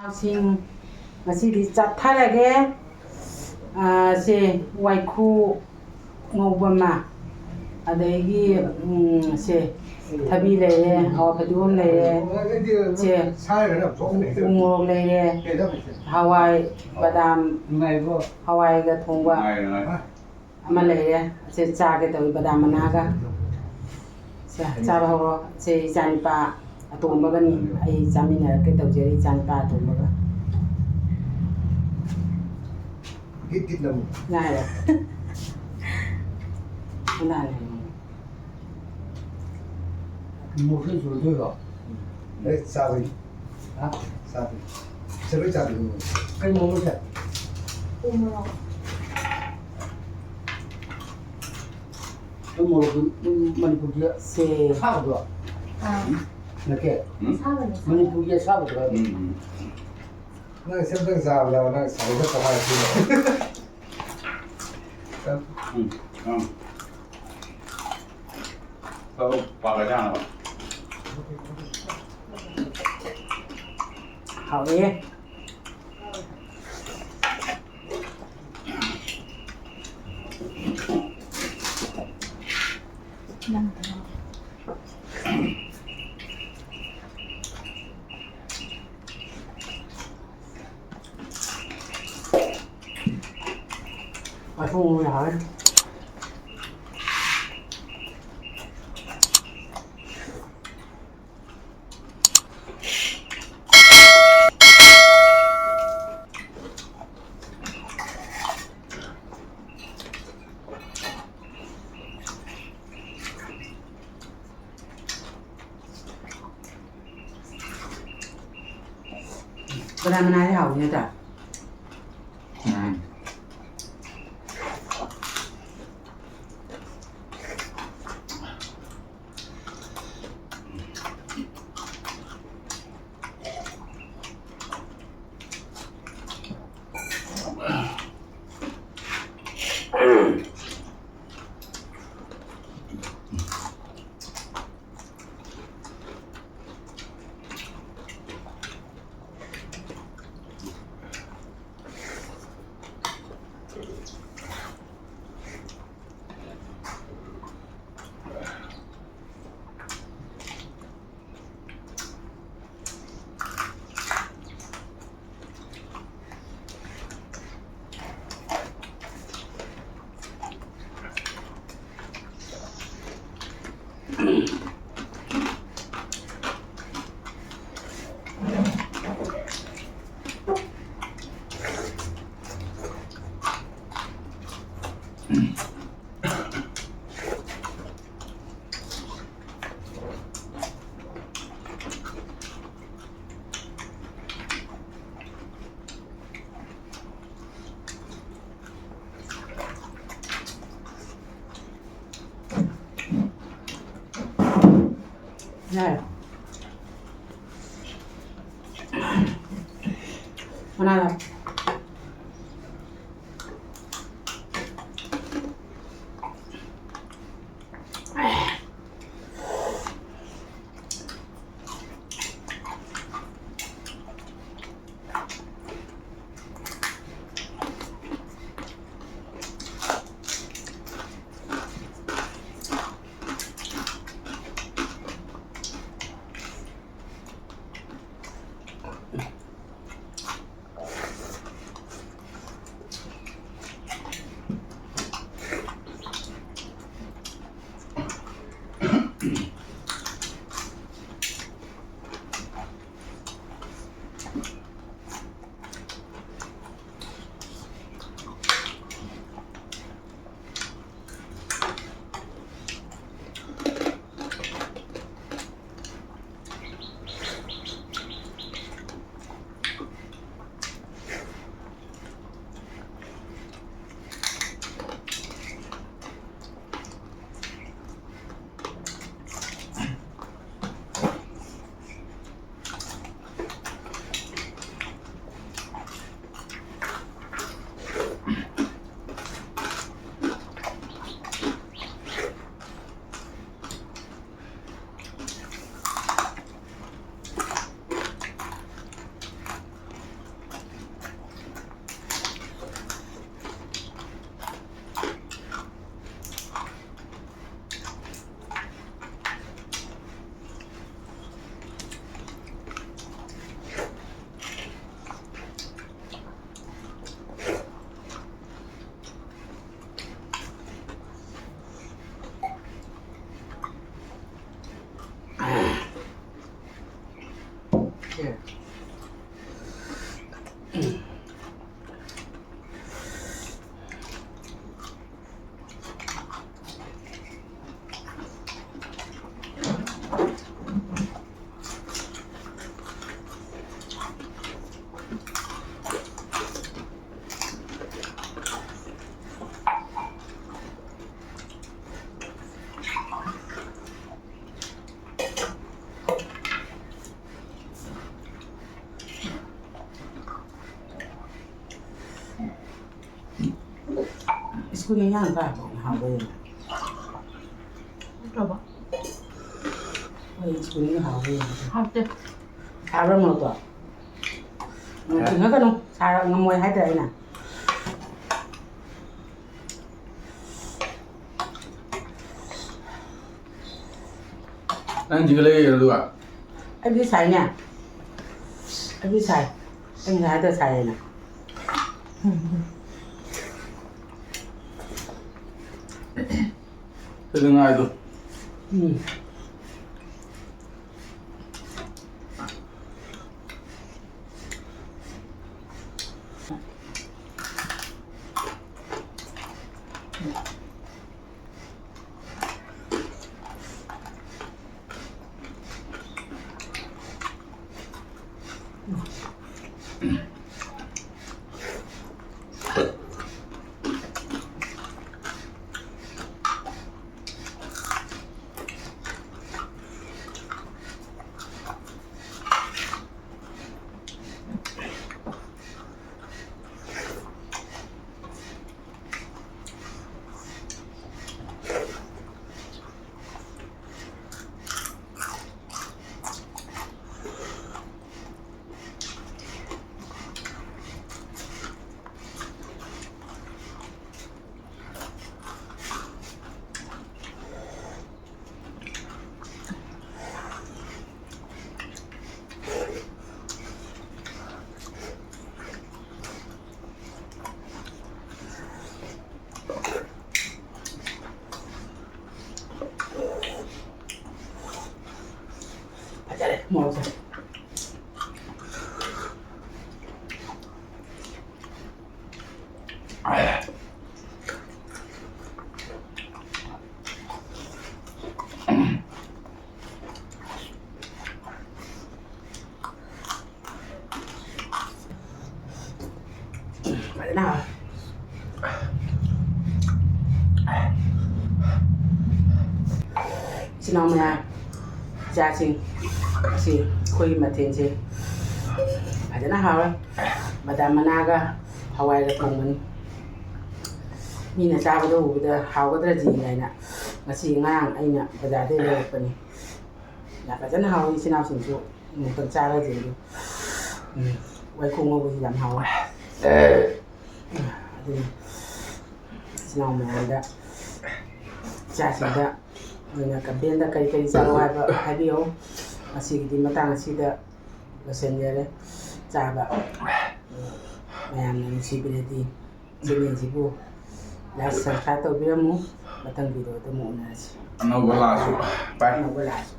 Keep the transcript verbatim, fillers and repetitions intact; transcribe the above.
ꯁꯤꯡ ꯉꯁꯤꯗꯤ ꯆꯠꯊꯔꯒꯦ꯫ ꯑꯥ, ꯁꯦ ꯋꯥꯏꯈꯨ ꯉꯧꯕ ꯑꯃ, ꯑꯗꯒꯤ, ꯎꯝ, ꯁꯦ ꯊꯕꯤ ꯂꯩꯔꯦ, ꯍꯋꯥꯏ ꯐꯗꯤꯒꯣꯝ ꯂꯩꯔꯦ, ꯁꯦ ꯎ ꯃꯣꯔꯣꯛ ꯂꯩꯔꯦ, ꯍꯋꯥꯏ ꯕꯗꯥꯝ, ꯍꯋꯥꯏꯒ ꯊꯣꯡꯕ ꯑꯃ ꯂꯩꯔꯦ꯫ ꯁꯦ ꯆꯥꯒꯦ ꯇꯧꯏ ꯕꯗꯥꯝ ꯃꯅꯥꯒ꯫ ꯁꯦ ꯆꯥꯕ ꯍꯧꯔꯣ꯫ ꯁꯦ ꯏꯆꯥꯅꯨꯄꯥ ꯑꯇꯣꯝꯕꯒꯅꯤ꯫ ꯑꯩ ꯆꯥꯃꯤꯟꯅꯔꯛꯀꯦ ꯇꯧꯖꯔꯤ ꯏꯆꯥꯅꯨꯄꯥ ꯑꯇꯣꯝꯕꯒ꯫ ꯒꯤꯠ ꯒꯤꯠ ꯂꯥꯎ꯫ ꯉꯥꯏꯔꯣ꯫ ꯀꯅꯥꯅꯣ? ꯃꯣꯔꯣꯛꯁꯨ ꯆꯨꯗꯣꯏꯔꯣ? ꯑꯦ, ꯆꯥꯕꯩ꯫ ꯍꯥ? ꯆꯥꯕꯩ꯫ ꯁꯦ, ꯂꯣꯏ ꯆꯥꯕꯤꯌꯨ꯫ ꯀꯩ ꯃꯣꯔꯣꯛꯁꯦ? ꯎ ꯃꯣꯔꯣꯛ꯫ ꯎ ꯃꯣꯔꯣꯛꯇꯨ, ꯎꯝ, ꯃꯅꯤꯄꯨꯔꯒꯤ ꯁꯦ꯫ ꯑꯁꯥꯕꯗꯨꯔꯣ? ꯑꯥ꯫ ꯅꯠꯇꯦ꯫ ꯎꯝ? ꯑꯁꯥꯕꯅꯦ, ꯑꯁꯥꯕ꯫ ꯃꯅꯤꯄꯨꯔꯒꯤ ꯑꯁꯥꯕꯗꯨꯔꯣ? ꯎꯝ, ꯎꯝ꯫ ꯅꯪ ꯁꯦꯝꯗꯪ ꯆꯥꯕꯗ ꯅꯪ ꯁꯥꯏꯗ ꯀꯃꯥꯏꯅ ꯄꯤꯅꯣ? ꯎꯝ, ꯎꯝ꯫ ꯇꯧ, ꯄꯥꯒ ꯆꯥꯅꯕ꯫ ꯍꯥꯎꯔꯦ꯫ ꯃꯥꯏꯈꯣꯡ ꯌꯥꯔꯦ꯫ ꯕꯗꯥꯝ ꯃꯅꯥꯗꯤ ꯍꯥꯎꯕꯅꯤ ꯅꯠꯇ꯭ꯔꯥ? ꯎꯝ꯫ ꯌꯥꯔꯦ꯫ ꯃꯅꯥꯗ꯫ ꯁ꯭ꯀꯨꯜ ꯏꯟꯖꯥꯡ ꯆꯥꯕ ꯍꯥꯎꯕ ꯌꯦꯡꯉꯣ꯫ ꯍꯥꯎꯇ꯭ꯔꯕꯣ? ꯍꯣꯏ, ꯁ꯭ꯀꯨꯜ ꯏꯟꯖꯥꯡ ꯍꯥꯎꯕ ꯌꯦꯡꯉꯣ꯫ ꯍꯥꯎꯇꯦ꯫ ꯁꯥꯕ꯭ꯔꯥ ꯃꯣꯔꯣꯛꯇꯣ? ꯃꯣꯔꯣꯛ ꯆꯤꯡꯉꯛꯀꯅꯨ꯫ ꯁꯥꯔ ꯉꯝꯃꯣꯏ ꯍꯥꯏꯗ꯭ꯔꯥ ꯑꯩꯅ? ꯅꯪ ꯖꯤꯒ ꯂꯩꯔꯤꯔꯣ ꯑꯗꯨꯒ? ꯑꯩꯗꯤ ꯁꯥꯏꯅꯦ꯫ ꯑꯩꯗꯤ ꯁꯥꯏ꯫ ꯑꯩ ꯉꯁꯥꯏ ꯍꯥꯏꯗ꯭ꯔꯥ ꯁꯥꯏꯌꯦꯅ? ꯑꯗꯨ ꯉꯥꯏꯗꯣ꯫ ꯎꯝ꯫ ꯐꯖꯔꯦ ꯃꯣꯔꯣꯛꯁꯦ꯫ ꯐꯖꯅ ꯍꯥꯎꯔꯦ꯫ ꯏꯆꯤꯟ ꯏꯅꯥꯎ ꯃꯌꯥꯝ, ꯏꯆꯥꯁꯤꯡ, ꯑꯁꯤ ꯑꯩꯈꯣꯏꯒꯤ ꯃꯊꯦꯜꯁꯦ ꯐꯖꯅ ꯍꯥꯎꯔꯦ꯫ ꯕꯗꯥꯝ ꯃꯅꯥꯒ ꯍꯋꯥꯏꯒ ꯊꯣꯡꯕꯅꯤ꯫ ꯃꯤꯅ ꯆꯥꯕꯗ ꯎꯕꯗ ꯍꯥꯎꯒꯗ꯭ꯔꯗꯤ ꯍꯥꯏꯅ ꯉꯁꯤ ꯉꯔꯥꯡ ꯑꯩꯅ ꯕꯖꯥꯔꯗꯒꯤ ꯂꯩꯔꯛꯄꯅꯤ꯫ ꯌꯥꯝ ꯐꯖꯅ ꯍꯥꯎꯏ꯫ ꯏꯆꯤꯟ ꯏꯅꯥꯎꯁꯤꯡꯁꯨ ꯑꯃꯨꯛꯇꯪ ꯆꯥꯔꯒ ꯌꯦꯡꯉꯨ꯫ ꯎꯝ, ꯋꯥꯏꯈꯣꯡ ꯉꯧꯕꯁꯤ ꯌꯥꯝ ꯍꯥꯎꯋꯦ꯫ ꯑꯗꯨꯅ ꯏꯆꯤꯟ ꯏꯅꯥꯎ ꯃꯌꯥꯝꯗ, ꯏꯆꯥꯁꯤꯡꯗ ꯑꯩꯅ ꯀꯝꯄ꯭ꯂꯦꯟꯗ ꯀꯔꯤ ꯀꯔꯤ ꯆꯥꯔꯣ ꯍꯥꯏꯕ ꯍꯥꯏꯕꯤꯌꯨ꯫ ꯉꯁꯤꯒꯤꯗꯤ ꯃꯇꯥꯡ ꯑꯁꯤꯗ ꯂꯣꯏꯁꯤꯟꯖꯔꯦ꯫ ꯆꯥꯕ ꯃꯌꯥꯝꯅ ꯅꯨꯡꯁꯤꯕꯤꯔꯗꯤ ꯆꯦꯅꯦꯜꯁꯤꯕꯨ ꯂꯥꯏꯛ, ꯁꯕꯁꯀ꯭ꯔꯥꯏꯕ ꯇꯧꯕꯤꯔꯝꯃꯨ꯫ ꯃꯊꯪ ꯚꯤꯗꯤꯑꯣꯗ ꯑꯃꯨꯛ ꯎꯅꯔꯁꯤ꯫ ꯑꯅꯧꯕ ꯂꯥꯛꯑꯁꯨ꯫ ꯕꯥꯏ꯫ ꯑꯅꯧꯕ ꯂꯥꯛꯑꯁꯨ꯫